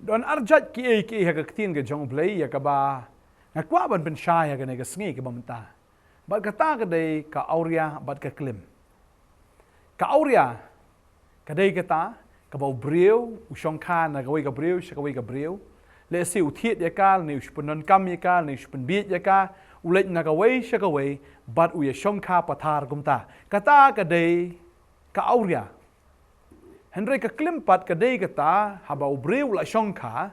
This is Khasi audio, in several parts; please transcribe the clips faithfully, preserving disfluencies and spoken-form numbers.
Don arjait kiei kiei ha ka ktien ka jong U Blei ïa kaba nga kwah ban pynshai ha kane ka sngi kaba mynta. Bad kata ka dei ka awria bad ka klim. Ka awria ka dei kata kaba u briew u shongkha na kawei ka briew sha kawei ka briew. Lehse u thied ïa ka, ne u shu pyndonkam ïa ka, ne u shu pynbiej ïa ka, u leit na kawei sha kawei, bad u ïa shongkha pathar kumta. Kata ka dei ka awria. Hynrei ka klim pat ka dei kata, haba u briew la shongkha,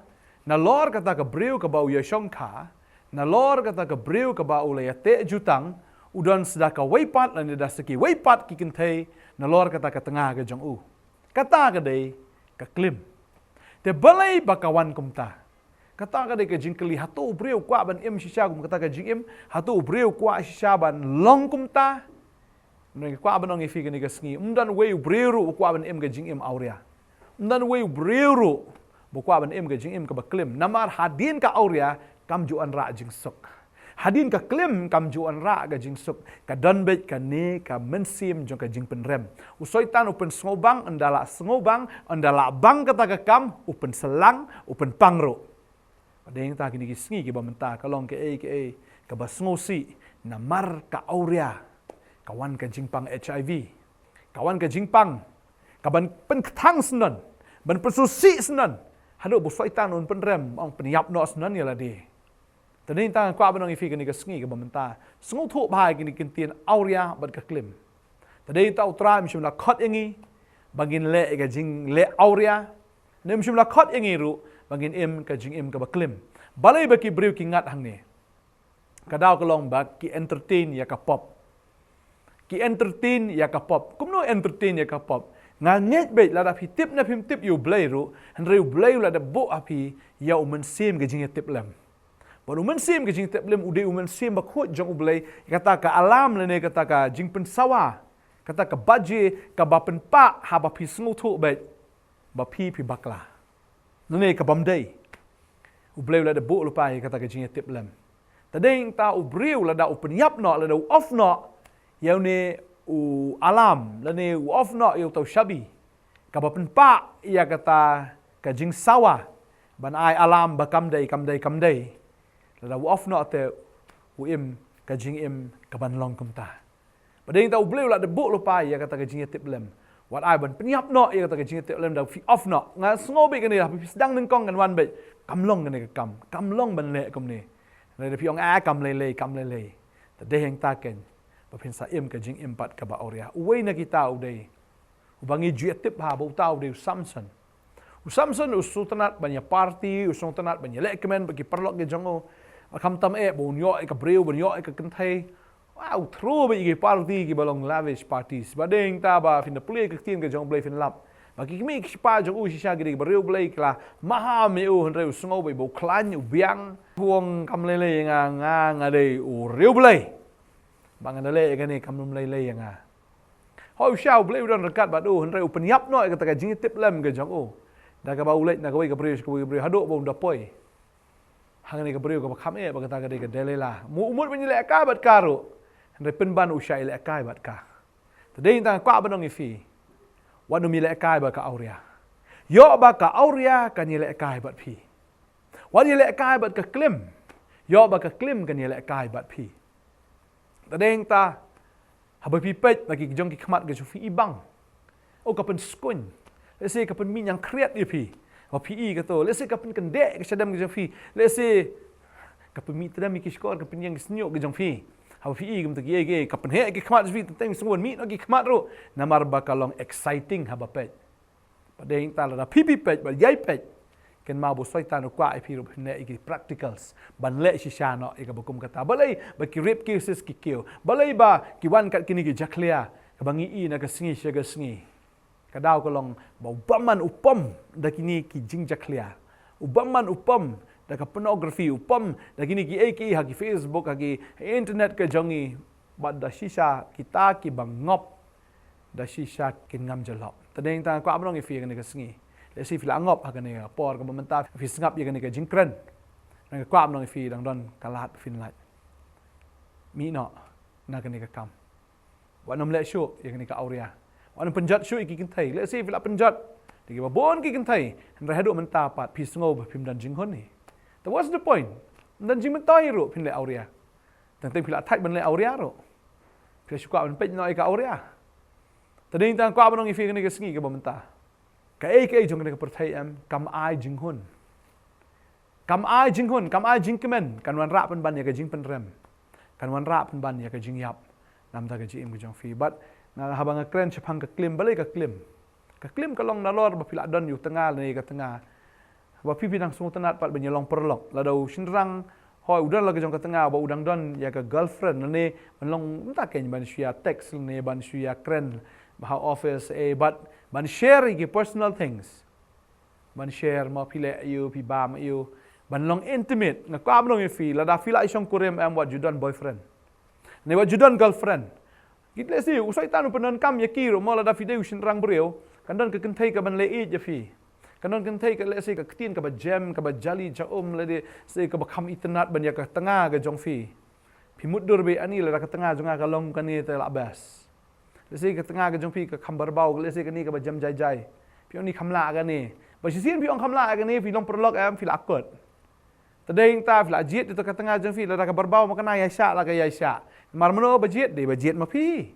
nalor kata ka briew kaba u ïa shongkha, nalor kata ka briew kaba u la ïa teh jutang, u don sdang kawei pat lane da sa kiwei pat ki kynthei, nalor kata ka tnga ka jong u. Kata ka dei ka klim. Te balei ba ka wan kumta? Kata ka dei ka jingkylli, hato u briew u kwah ban im shisha kum kata ka jingim? Hato u briew u kwah shisha ban long kumta? Nga kwah ban ong ïa phi kane ka sngi, ym don uwei u briew ruh u kwah ban im ka jingim awria. Ym don uwei u briew ruh u kwah ban im ka jingim kaba klim. Namar hadien ka awria kam ju wanrah jingsuk. Hadien ka klim kam ju wanrah ka jingsuk. Ka don beit kane ka mynsiem jong ka jingpynrem. U Soitan u pynsngewbang, ynda la sngewbang, ynda la bang kata ka kam, u pynsalang, u pynpang ruh. Bad dei nangta kine ki sngi kiba mynta ka long kaei kaei kaba sngewsih namar ka awria. Ka wan ka jingpang HIV. Ka wan ka jingpang kaban pynkthang syndon, ban pynsngewsih syndon. Haduh ba u Soitan un pynrem, ong pynïap noh syndon ïa lade. Te dei nangta nga kwah ban ong ïa phi kane ka sngi kaba mynta, sngewthuh bha ïa kine ki ktien awria bad ka klim. Te dei nangta u Trai um shym la khot ïa ngi ba ngin leh ïa ka jingleh awria, ne um shym la khot ïa ngi ruh ba ngin im ka jingim kaba klim. Balei ba ki briew ki ngat hangne? Ka daw ka long ba ki entertain ïa ka pop. Ki entertain ïa ka pop. Kumno entertain ïa ka pop? Nga ngeit beit lada phi tip ne phim tip ïa u Blei ruh, hynrei u Blei u la dep buh ha phi ïa u mynsiem ka jingïatiplem. Bad u mynsiem ka jingïatiplem u dei u mynsiem bakhuid jong u Blei, kata ka alarm lane kata ka jingpynsawa, kata ka baje kaba pynpah haba phi sngewthuh beit ba phi phi bakla. Nane ka bym dei. U Blei u la dep buh lypa ïa kata ka jingïatiplem. Te dei nangta u briew lada u pynïap noh, lada u off noh ïa une u alarm, lane u off noh ïa uta u shabi, kaba pynpah ïa kata ka jingsawa ban ai alarm ba kam dei, kam dei, kam dei. Lada u off noh te u im ka jingim kaban long kumta. Bad dei nangta u Blei u la dep buh lypa ïa kata ka jingïatiplem. Wat ai ban pynïap noh ïa kata ka jingïatiplem da phi off noh. Nga sngew beit kane, haba phi sdang nyngkong kan wan beit. Kam long kane ka kam. Kam long ban leh kumne. Lada phi ong ah kam lei lei, kam lei lei. Te dei nangta kein ba phin sa im ka jingim pat kaba awria. Uwei na kita u dei uba ngi ju ïatip bha ba uta u dei u Samson. U Samson u sngewtynnat ban ïa party, u sngewtynnat ban ïaleh kmen bad ki paralok ki jong u. Khamtam eh ba un ïoh ïa ka briew, ban ïoh ïa ka kynthei. Wow, u thru beit ïa ki party kiba long lavish parties. Bad dei nangta ba phin da pule ka ktien ka jong u Blei phin lap ba ki kmie ki kpa jong u shisha ki dei kiba riewblei, ki la maham ïa u, hynrei u sngew beit ba u khlaiñ, u biang. U ong kam lei lei ïa nga, nga, nga dei u riewblei. Ba ngan da leh ïa kane kam lum lei lei ïa nga. Hooid, shisha u Blei u don ryngkat bad u, hynrei u pynïap noh ïa kata ka jingïatiplem ka jong u. Da kaba u leit na kawei ka briew sha kawei ka briew haduh ba un da poi ha kane ka briew kaba kham eh ba kata ka dei ka Delilah. Mo u mut ban ïalehkai bad ka ruh, hynrei pynban u shah ïalehkai bad ka. Te dei nangta nga kwah ban ong ïa phi, wat nym ïalehkai bad ka awria. Ïoh ba ka awria kan ïalehkai bad phi. Wat ïalehkai bad ka klim. Ïoh ba ka klim kan ïalehkai bad phi. Te dei nangta haba phi peit na ki jong ki khmat ka jong phi, i bang, o ka pynskun. Lehse ka pynmih ñiangkhriat ïa phi. Haba phi i kato, lehse ka pynkyndeh ka shadem ka jong phi. Lehse ka pynmih tdem ïa ki shkor, ka pynïeng ki shñiuh ka jong phi. Haba phi i kumta kiei kiei, ka pynheh ki khmat jong phi, teng teng sngew ban mih noh ki khmat ruh. Namar ba ka long exciting haba peit. Bad dei nangta lada phi phi peit bad ïai peit, kynmaw ba u Soitan u kwah ïa phi ruh ban leh ïa ki practicals, ban leh shisha noh ïa kaba kum kata. Balei ba ki rape cases ki kiew? Balei ba ki wan kat kine ki jakhlia kaba ngi i na ka sngi sha ka sngi? Ka daw ka long ba u bymman u pom da kine ki jingjakhlia. U bymman u pom da ka pornography, u pom da kine kiei kiei ha ki Facebook, ha ki internet ka jong ngi. Bad da shisha kita kiba ngop, da shisha kin ngam jyllop. Te dei nangta nga kwah ban ong ïa phi kane ka sngi, lehse phi la ngop ha kane ka por kaba mynta, phi sngap ïa kane ka jingkren. Nga kwah ban ong ïa phi, dang don ka lad phin lait. Mih noh na kane ka kam. Wat nym leh shuh ïa kane ka awria. Wat nym pynjot shuh ïa ki kynthei. Lehse phi la pynjot Te kiba bun ki kynthei, hynrei haduh mynta pat phi sngew ba phim don jinghun hi. Te what's the point? Ym don jingmyntoi ruh phin leh awria. Teng teng phi la thait ban leh awria ruh. Phi la shu kwah ban peit noh ïa ka awria. Te dei tang kwah ban ong ïa phi kane ka sngi kaba mynta. Kaei kaei jong kane ka pyrthei em, kam ai jinghun. Kam ai jinghun, kam ai jingkmen, kan wanrah pynban ïa ka jingpynrem. Kan wanrah pynban ïa ka jingïap. Namar ka jingim ka jong phi. Bad nga haba nga kren shaphang ka klim, balei ka klim. Ka klim ka long nalor ba phi la don ïa u tnga lane ka tnga. Ba phi phi dang sngewtynnat pat ban ïa long paralok. Lada u shynrang, hooid u don la ka jong ka tnga, ba u dang don ïa ka girlfriend lane ban long mynta kein ban shu ïa text lane ban shu ïa kren. Ba ha office eh, bad ban share ïa ki personal things. Ban share ma phi leh aïu, phi bam aïu. Ban long intimate. Nga kwah ban ong ïa phi, lada phi la i shongkurim em, wat ju don boyfriend. Ne wat ju don girlfriend. Kit lehse u Soitan u pyndonkam ïa ki ruh mo, lada phi dei u shynrang briew. Kan don ka kynthei kaban leh ïeit ïa phi. Kan don kynthei ka lehse ka ktien kaba jem, kaba jali jaum, lehse kaba kham itynnat ban ïa ka tnga ka jong phi. Phi mutdur beit ani, lada ka tnga jong nga ka long kane te la best. Lehse ka tnga ka jong phi ka kham barbaw, lehse kane kaba jem jai jai. Phi ong ni kham lah kane. Ba shisien phi ong kham lah kane, phi long paralok em, phi la kut. Te dei ta phi la jied ïa ka tnga jong phi, lada ka barbaw ma kane ïaishah la ka ïaishah. Namar mano ba jied, dei ba jied ma phi.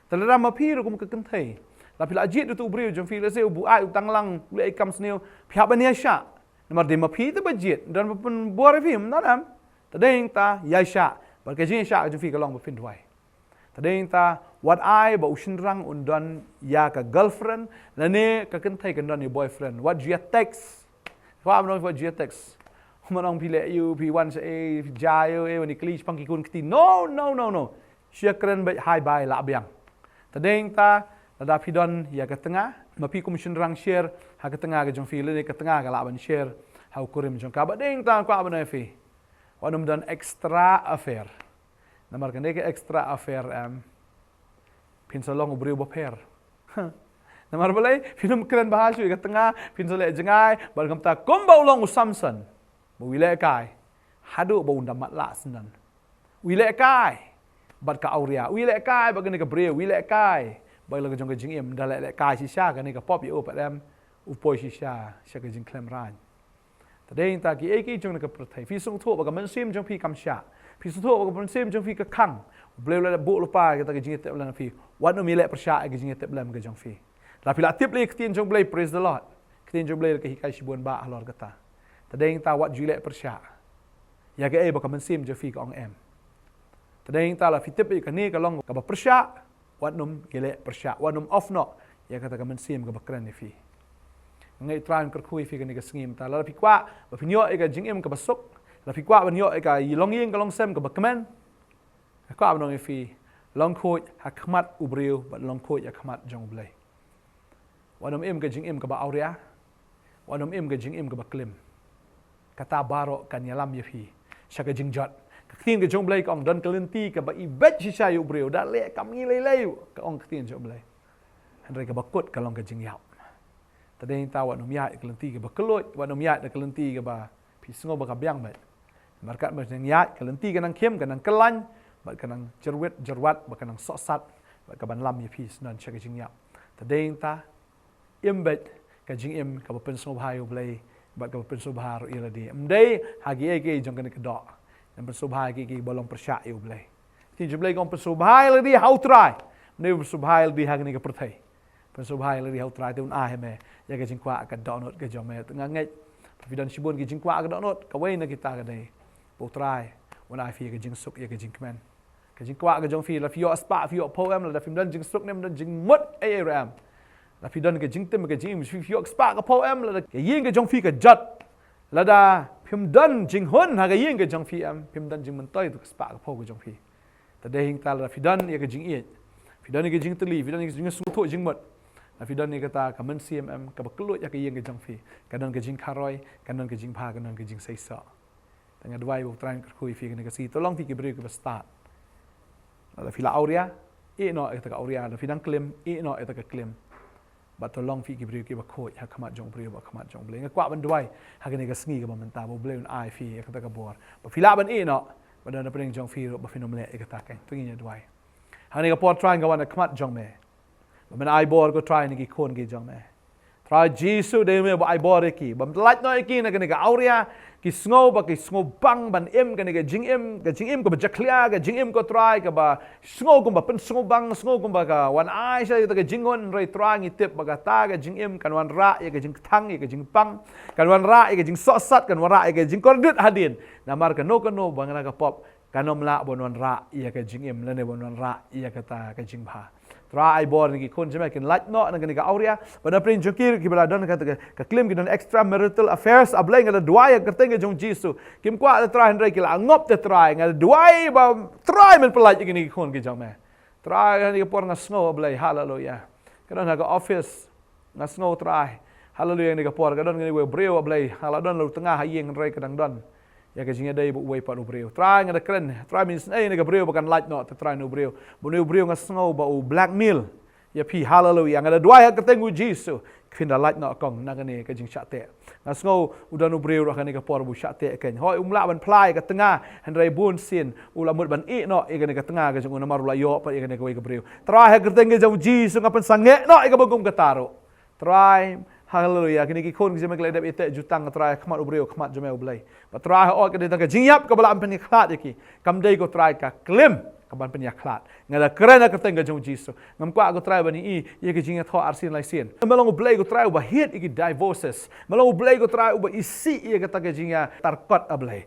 Te lada ma phi ruh kum ka kynthei. La phi la jied ïa u briew jong phi, lehse u buaid, u tanglang, u leh ïa ki kam sniew, phi hap ban ïaishah. Namar dei ma phi te ba jied, don ba pynbor ïa phi, ym don em. Te dei ta ïaishah. Bad ka jingïaishah ka jong phi ka long ba phin duwai. Te dei ta wat ai ba u shynrang un don ïa ka girlfriend, lane ka kynthei kan don ïa boyfriend. Wat ju ïa text. Kwah ban ong wat ju ïa text. Ban ong phi leh aïu, phi wan shaei, phi jia aïu, eh, wan ïa kylli shaphang ki khun kti. No, no, no, no. Shu ïa kren beit, hi bye, lah biang. Te dei ta, lada phi don ïa ka tnga, ma phi kum shynrang share ha ka tnga ka jong phi, lane ka tnga ka lah ban share ha u kurim jong ka. Bad dei ta kwah ban ong ïa phi, wat nym don extra affair. Namar kane ka extra affair em, phin sa long u briew bapher. Namar balei, phin ym kren bha shuh ïa ka tnga, phin sa leh jngai, bad kumta kumba u long u Samson. Ba u ïalehkai haduh ba un da matlah syndon. U ïalehkai bad ka awria, u ïalehkai bad kane ka briew, u ïalehkai bad la ka jong ka jingim, da leh lehkai shisha kane ka pop ïa u pat em, u poi shisha sha ka jingkhlem rain. Te dei ta kiei kiei jong kane ka pyrthei. Phi sngewthuh ba ka mynsiem jong phi kam shah. Phi sngewthuh ba ka mynsiem jong phi ka khang. U Blei u la buh lypa ïa kata ka jingïatiplem phi. Wat nym ïaleh pyrshah ïa ka jingïatiplem ka jong phi. La phi la tip lei ïa ka ktien jong u Blei, praise the Lord. Ka ktien jong u Blei ka hikai shibun bah halor kata. Te dei ta wat ju ïaleh pyrshah ïa kaei ba ka mynsiem jong phi ka ong em. Te dei ta la phi tip ïa kane ka long kaba pyrshah. Wat nym ïaleh pyrshah, wat nym off noh ïa kata ka mynsiem kaba kren ïa phi. Nga ngeit Trai un kyrkhu ïa phi kane ka sngi mynta. Lada phi kwah ba phin ïoh ïa ka jingim kaba suk, lada phi kwah ban ïoh ïa ka longïing ka longsem kaba kmen, nga kwah ban ong ïa phi, long khuid ha khmat u briew bad long khuid ha khmat jong u Blei. Wat nym im ka jingim kaba awria. Wat nym im ka jingim kaba klim. Kata baroh kan ïalam ïa phi sha ka jingjot. Ka ktien ka jong u Blei ka ong, don ka lynti kaba i beit shisha ïa u briew, da leh kam ngi lei lei, ka ong ka ktien jong u Blei. Hynrei kaba kut ka long ka jingïap. Te dei ta wat nym ïaid ka lynti kaba kylluid, wat nym ïaid ka lynti kaba phi sngew ba ka biang beit. Namar katba nang ïaid ka lynti ka nang khim, ka nang kyllain, bad ka nang jyrwit jyrwat, bad ka nang sohsat, bad ka ban lam ïa phi syndon sha ka jingïap. Te dei ta im beit ka jingim kaba pynsngewbha ïa u Blei bad kaba pynsngewbha ruh ïa lade. Ym dei ha kiei kiei jong kane ka doh. Nang pynsngewbha ïa kiei kiei ba long pyrshah ïa u Blei. Ktien jong u Blei ka ong pynsngewbha ïa lade ha u Trai. Ym dei pynsngewbha ïa lade ha kane ka pyrthei. Pynsngewbha ïa lade ha u Trai, te un ai ha me ïa ka jingkwah ka dohnud ka jong me. Nga ngeit ba phi don shibun ki jingkwah ka dohnud, kawei na kita ka dei ba u Trai un ai phi ïa ka jingsuk, ïa ka jingkmen. Ka jingkwah ka jong phi, la phi ïoh spah, phi ïoh phew em, lada phim don jingsuk ne phim don jingmut ei ei ruh em. La phi don ka jingtim ka jingim, phi ïoh spah ka phew em, lada ka ïing ka jong phi ka jot. Lada phim don jinghun ha ka ïing ka jong phi em, phim don jingmyntoi ïa ka spah ka phew ka jong phi. Te dei ta lada phi don ïa ka jingïeit, phi don ïa ka jingtylli, phi don ïa ka jingsngewthuh jingmut, la phi don ïa kata ka mynsiem em kaba kylluid ha ka ïing ka jong phi, ka don ka jingkharoi, ka don ka jingbha, ka don ka jingseisoh. Te nga duwai ba u Trai un kyrkhu ïa phi kane ka sngi. To long phi ki briew kiba stad. Lada phi la awria, ïeh noh ïa kata ka awria. Lada phi dang klim, ïeh noh ïa kata ka klim. Bad to long phi ki briew kiba khuid ha khmat jong u briew bad khmat jong u Blei. Nga kwah ban duwai ha kane ka sngi kaba mynta ba u Blei un ai phi ïa kata ka bor ba phi lah ban ïeh noh, bad na pdeng jong phi ruh ba phin ym leh ïa kata. Kane to ngin ïa duwai. Ha kane ka por Trai nga wan ha khmat jong me. Ba men ai bor ko Trai na ki khun ki jong me. Trai Jisu, dei me ba ai bor ïa ki, bym lait noh ïa ki na kane ka awria. Ki sngew ba ki sngewbang ban im kane ka jingim, ka jingim kaba jakhlia, ka jingim, ko Trai, kaba sngew kumba pynsngewbang, sngew kumba ka wan ai sha ïa ka jingwan. Hynrei Trai, ngi tip ba kata ka jingim kan wanrah ïa ka jingkthang, ïa ka jingpang, kan wanrah ïa ka jingsohsat, kan wanrah ïa ka jingkordit hadien. Namar kano kano ba ngi la ka pop, kan ym lah ban wanrah ïa ka jingim lane ban wanrah ïa kata ka jingbha. Trai, ai bor ïa ki khun jong me, kin lait noh na kane ka awria. Bad na pdeng jong ki ruh kiba la don ka, ka, ka klim ki don extramarital affairs, A Blei, nga la duwai ha ka kyrteng ka jong Jisu. Kim kwah te Trai, hynrei ki la ngop te Trai. Nga la duwai ba Trai, men pynlait ïa kine ki khun ki jong me. Trai, ha kane ka por nga sngew, A Blei, haleluya, ka don ha ka office, nga sngew Trai, haleluya, ha kane ka por ka don kane kawei ka briew, A Blei, ha la don la u tnga ha ïing, hynrei ka dang don ïa ka jingïadei bad uwei pat u briew. Trai, nga da kren, Trai, men isynei ïa kane ka briew ba kan lait noh te Trai na u briew. Bad une u briew nga sngew ba u blackmail ïa phi, haleluya. Nga da duwai ha ka kyrteng u Jisu, phin da lait noh kong na kane ka jingshah teh. Nga sngew u don u briew ruh ha kane ka por ba u shah teh kein. Hooid, um lah ban phla ïa ka tnga, hynrei bunsien u la mut ban ïeh noh ïa kane ka tnga ka jong u namar u la ïoh pat ïa kane kawei ka briew. Trai, ha ka kyrteng ka jong u Jisu nga pynsangeh noh ïa kaba kum kata ruh. Trai, haleluya, kine ki khun ki jong me ki la dep ïateh jutang, Trai, ha khmat u briew, ha khmat jong me, U Blei. Bad Trai, hooid, ka dei tang ka jingïap kaba lah ban pynïakhlad ïa ki. Kam dei, ko Trai, ka klim kaban pynïakhlad. Nga da kren ha ka kyrteng ka jong u Jisu. Ngam kwah, ko Trai, ban ïohi ïa ka jingïathoh arsien laisien. Me long U Blei, ko Trai, uba hied ïa ki divorces. Me long U Blei, ko Trai, uba isih ïa kata ka jingïatarkot, A Blei.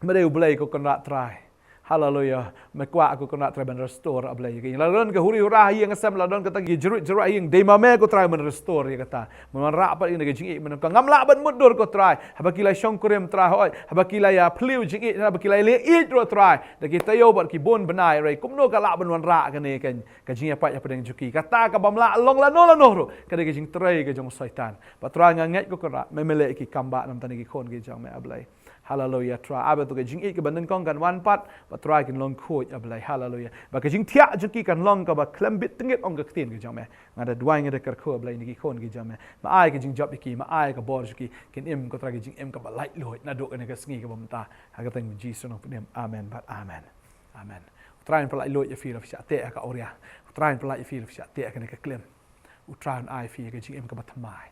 Me dei U Blei, ko Kynrad Trai. Haleluya. Me kwah, ko Kynrad Trai, ban restore, A Blei, ïa ki. La don ka huri hura ha ïing ha sem, la don kata ki jyrwit jyrwa ha ïing, dei ma me, ko Trai, men restore ïa kata. Men wanrah pat ïa kane ka jingïeit mynnyngkong. Ngam lah ban mutdur, ko Trai, haba ki la shongkurim, Trai, hooid, haba ki la ïa phylliew jingïeit, haba ki la ïa leh ïeit ruh, Trai, da ki taïew bad ki bun bnai, hynrei kumno ka lah ban wanrah kane ka, ka jingïapait hapdeng jong ki? Kata ka bym lah long lano lano ruh, ka dei ka jingtrei ka jong u Soitan. Bad Trai, nga ngeit, ko Kynrad, me, me leh ïa ki kam bah na bynta kine ki khun ki jong me, A Blei. Haleluya, Trai. Ai ba to ka jingïeit kaba nyngkong kan wan pat, bad Trai, kin long khuid, A Blei. Haleluya. Bad ka jingthiah jong ki kan long kaba khlem bit tyngit, ong ka ktien ka jong me. Nga da duwai, nga da kyrkhu, A Blei, na ki khun ki jong me. Me ai ka jingjop ïa ki, me ai ka bor jong ki, kin im, ko Trai, ka jingim kaba laitluid naduh kane ka sngi kaba mynta. Ha ka kyrteng u Jisu nongpynim. Amen bad amen. Amen. U Trai un pyllait luid ïa phi la phi shah teh ha ka awria. U Trai un pyllait ïa phi la phi shah teh ha kane ka klim. U Trai un ai ïa phi ka jingim kaba thymmai.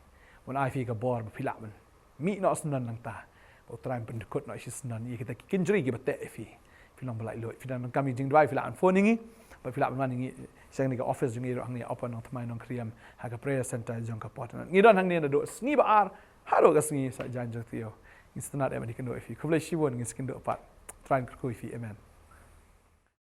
Un ai ïa phi ka bor ba phi lah ban mih noh syndon nangta. Ba U Trai un pyndkut noh shisyndon ïa kita ki kynjri kiba teh ïa phi. Phi long ba laitluid. Phi donkam ïa ka jingduwai, phi lah ban phone ïa ngi. Bad phi lah ban wan ïa ngi sha kane ka office jong ngi ruh hangne ha Upper Nongthymmai Nongkriem, ha ka prayer center jong ka Portland. Ngi don hangne naduh sngi ba ar haduh ka sngi Saitjaiñ jong ka taïew. Ngi sngewtynnat ban ïakynduh ïa phi. Khublei shibun, ngin sa ïakynduh pat. Trai un kyrkhu ïa phi. Amen.